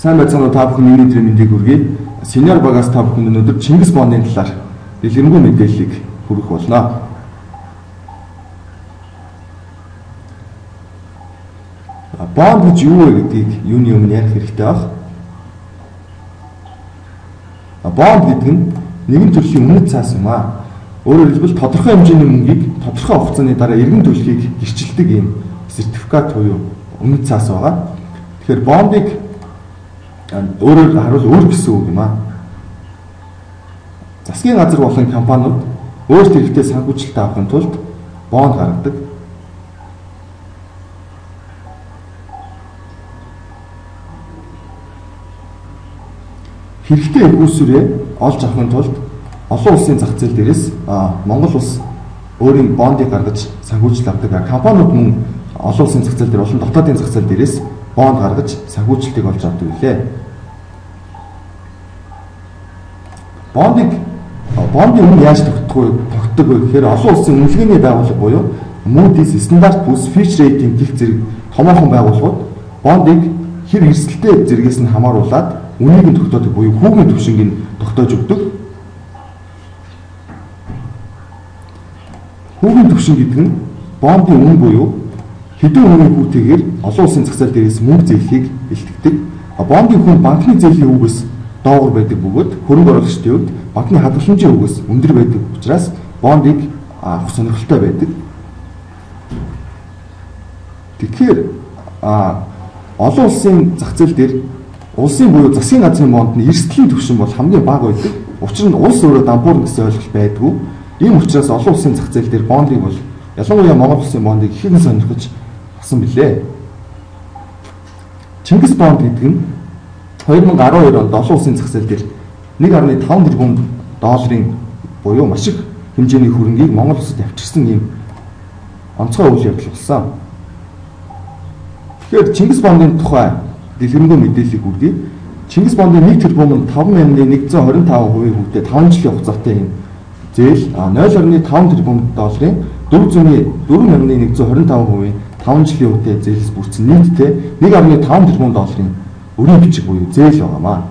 Сайн байцгаана уу, та бүхэн энэ өдрийн мэндийг хүргэе. Senior багаас та бүхэнд өнөөдөр Чингис бондын талаар дэлгэрэнгүй мэдээллийг хүргэх болно. Бонд гэж юу вэ гэдгийг юуны өмнө ярих хэрэгтэй байх. Бонд гэдэг нь нэгэн төрлийн үнэт цаас юм аа. Өөрөөр хэлбэл тодорхой хэмжээний мөнгийг тодорхой хугацааны дараа эргэн төлөхийг гэрчилдэг ийм сертификат буюу үнэт цаас байгаа. Тэгэхээр бондыг өөрөөр харуул өөр гэсэн үг юм аа. Засгийн газар болон компаниуд өөрт хэрэгтэй санхүүжилт авахын тулд бонд гаргадаг. Хэрэгтэй их усүрээ олж авахын тулд олон улсын зах зээл дээрээс Монгол улс өөрийн бондыг гаргаж санхүүжилт авдаг. Компаниуд мөн олон улсын зах зээл дээр болон дотоодын зах зээл дээрээс бонд гаргаж санхүүжилтийг олж авдаг билээ. Бондын үнэ яаж тогтдог вэ гэхээр олон улсын үнэлгээний байгууллага буюу Moody's, Standard Poor's, Fitch Rating гэх зэрэг томоохон байгууллагууд бондыг хэр эрсдэлтэй зэргээс нь хамааруулаад үнийг нь тогтоодог буюу хүүгийн түвшинг нь тогтоож өгдөг. Хүүгийн түвшин гэдэг нь бондын үн буюу хэдэн үнийн хүүтэйгээр олон улсын зах зээл дээрээс мөнгө зээлхийг илтгэдэг. Бондын хүн банкны зээлийн хүүгээс доогуур байдаг бөгөөд хөрөнгө оруулагчдын хувьд банкны хадгаламжийн хүүгээс өндөр байдаг учраас бондыг авах сонирхолтой байдаг. Тэгэхээр олон улсын зах зээл дээр улсын буюу засгийн газрын бонд нь эрсдлийн түвшин бол хамгийн бага байдаг. Учир нь улс өөрөө дампуурна гэсэн ойлголт байдгүй. Ийм учраас олон улсын зах зээл дээр бондыг бол ялангуяа Монгол улсын бондыг ихэвчлэн сонирхож авсан билээ. Чингис бонд гэдэг нь 2012 онд олон улсын зах зээл дээр 1.5 тэрбум долларын буюу маш их хэмжээний хөрөнгийг Монгол улсад авчирсан ийм онцгой үйл явдал болсон. Тэгэхээр Чингис бондын тухай дэлгэрэнгүй мэдээллийг хүргэе. Чингис бондын 1 тэрбум нь 5125% хүүтэй 5 жилийн хугацаатай юм зээл, 0.5 тэрбум долларын 40125% 5 жилийн хүүтэй зээлээс бүрдсэн нийтдээ 1.5 тэрбум долларын өрийн бичиг буюу зээл байгаамаа.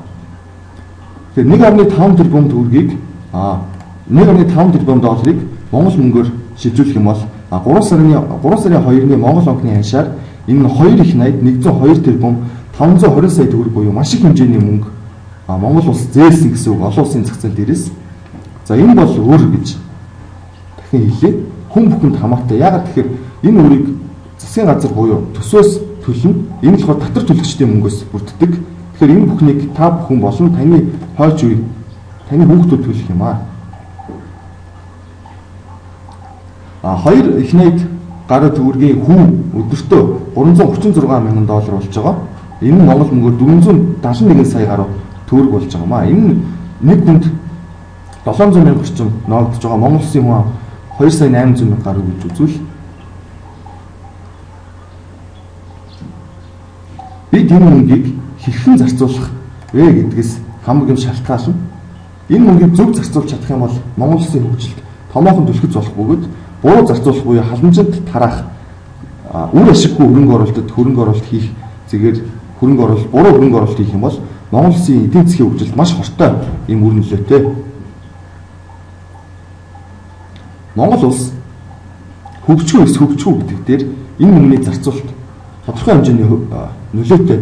Тэгэхээр 1.5 тэрбум төгрөгийг 1.5 тэрбум долларыг Монгол мөнгөөр шилжүүлэх юм бол 3 сарын 2-ны Монгол банкны ханшаар энэ нь 2 их 80 102 тэрбум 520 сая төгрөг буюу маш их хэмжээний мөнгө Монгол улс зээлсэн гэсэн үг олон улсын зах зээл дээрээс. За энэ бол өөр гэж дахин хэлье. Хүн бүхэнд хамаатай. Яагаад тэгэхээр энэ үрийг засгийн газар буюу төсвөөс төлнө. Энэ болохоор татвар төлөгчдийн мөнгөөс бүрддэг. Тэгэхээр энэ бүхнийг та бүхэн болон таны хойч үе, таны хүүхдүүд төлөх юм аа. Хоёр их найд гаруй төгрөгийн хүү өдөртөө 336 мянган доллар болж байгаа. Энэ нь Монгол мөнгөөр 471 сая гаруй төгрөг болж байгаа юм аа. Энэ нэг хүнд 700 мянга орчим ноогдож байгаа. Монгол улсын хүн 2 сая 800 мянга гаруй гэж үзвэл бид энэ мөнгийг хэрхэн зарцуулах вэ гэдгээс хамаг юм шалтгаална. Энэ мөнгийг зөв зарцуулж чадах юм бол Монгол улсын хөгжилд томоохон түлхэц болох бөгөөд буруу зарцуулах буюу халамжинд тараах үр ашиггүй хөрөнгө оруулалт хийх зэгээр хөрөнгө оруулалт буруу хөрөнгө оруулалт хийх юм бол Монгол улсын эдийн засгийн хөгжилд маш хортой ийм үр нөлөөтэй. Монгол улс хөгжих үү хөгжих үү гэдэг дээр энэ мөнгөний зарцуулалт тодорхой хэмжээний нөлөөтэй.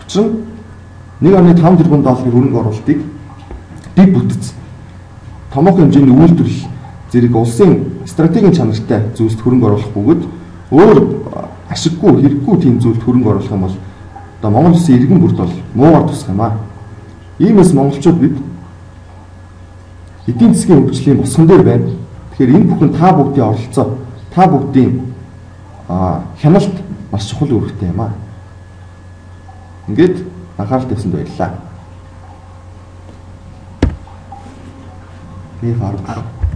Учир нь 1.5 тэрбум долларын хөрөнгө оруулалтыг дэд бүтэц томоохон хэмжээний үйлдвэрлэл зэрэг улсын стратегийн чанартай зүйлсд хөрөнгө оруулах бөгөөд өөр ашиггүй хэрэггүй тийм зүйлд хөрөнгө оруулах юм бол одоо Монгол улсын иргэн бүрд бол муугар тусах юм аа. Иймээс монголчууд бид эдийн засгийн хөгжлийн босгон дээр байна. Тэгэхээр энэ бүхэн та бүгдийн оролцоо, та бүгдийн хяналт маш чухал үүрэгтэй юм аа. Ингээд анхаарал тавьсанд баярлалаа. Би фарм.